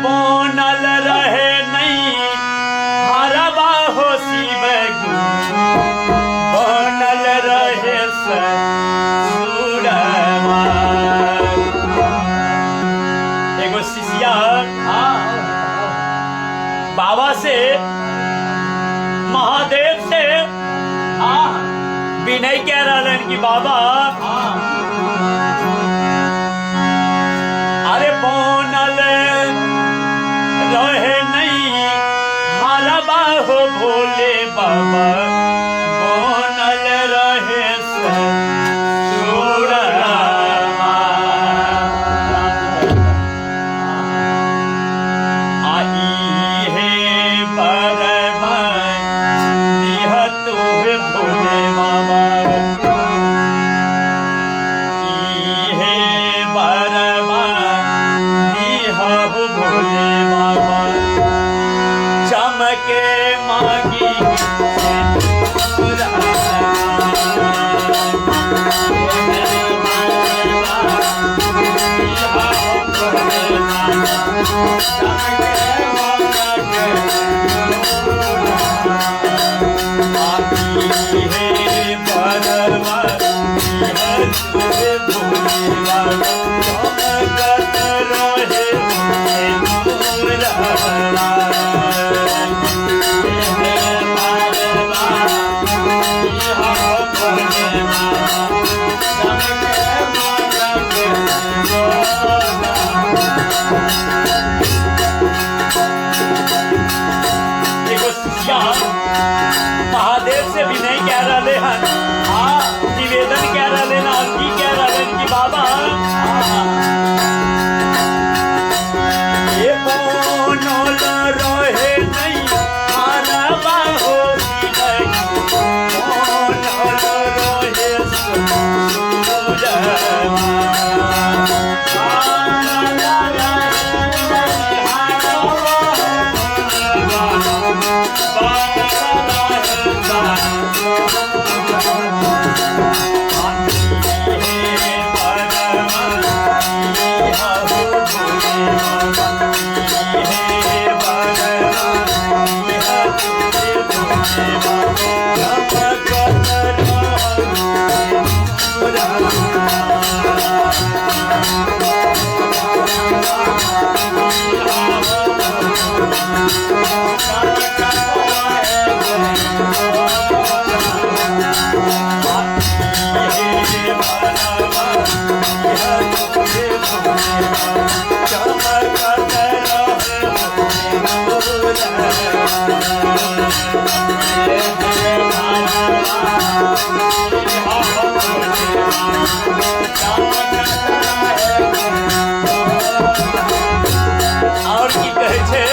बनल रहे नहीं हरबा हो शिव गुरु, बनल रहे ससुरवा। एगो शिष्या बाबा से, महादेव से विनय कह रहा कि बाबा अरे बनल रहे नहीं हरबा हो भोले बाबा, बनल रहे ससुरवा। आई हे बरबा दिह तुह भोले बाबा, ई हे बरबा दिह भोले बाबा, चमके मांगी एगो शिष्या महादेव से विनय कह रहे हैं, निवेदन कह रहे हैं, और की कह रहे हैं कि बाबा ये बनल रहे नहीं हरबा हो बनल रहे ससुरवा। और की कहै छै,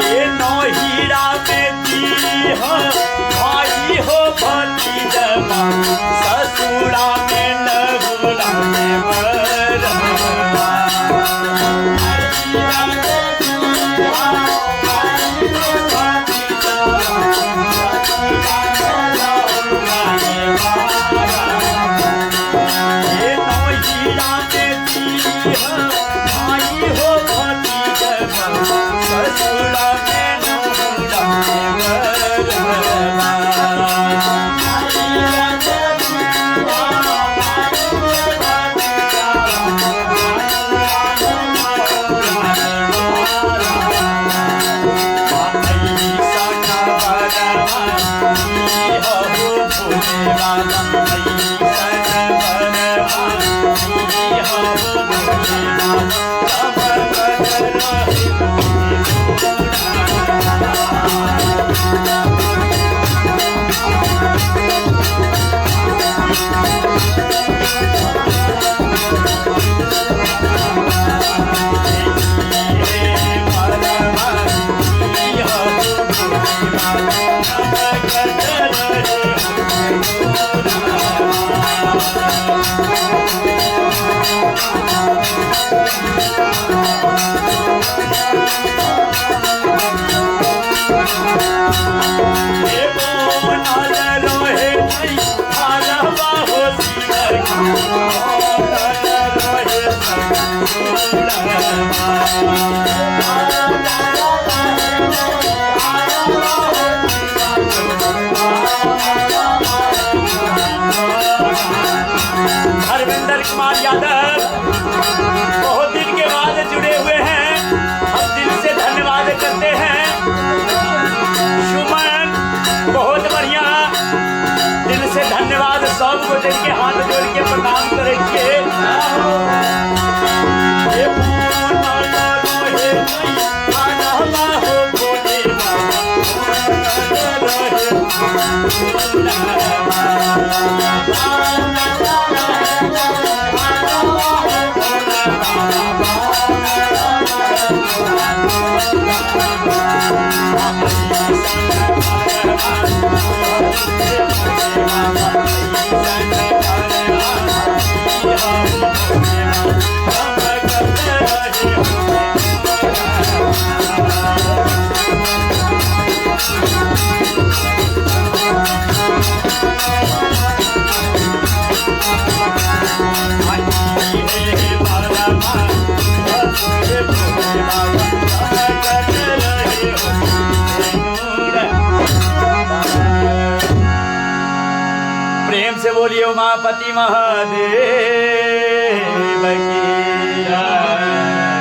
ए नहीरा बेटी हो भाई हो भतीजवा, ससुरा में लहुरा में बरवा। ए नहीरा बेटी हो भाई हो भतीजवा, ससुरा में लहुरा में बरवा। धर्मेंद्र कुमार यादव बहुत दिन के बाद जुड़े हुए हैं, हम दिल से धन्यवाद करते हैं। सुमन बहुत बढ़िया, दिल से धन्यवाद। सब गोटे के हाथ जोड़ के प्रणाम करे के। प्रेम से बोलिए उमापति महादेव की जय।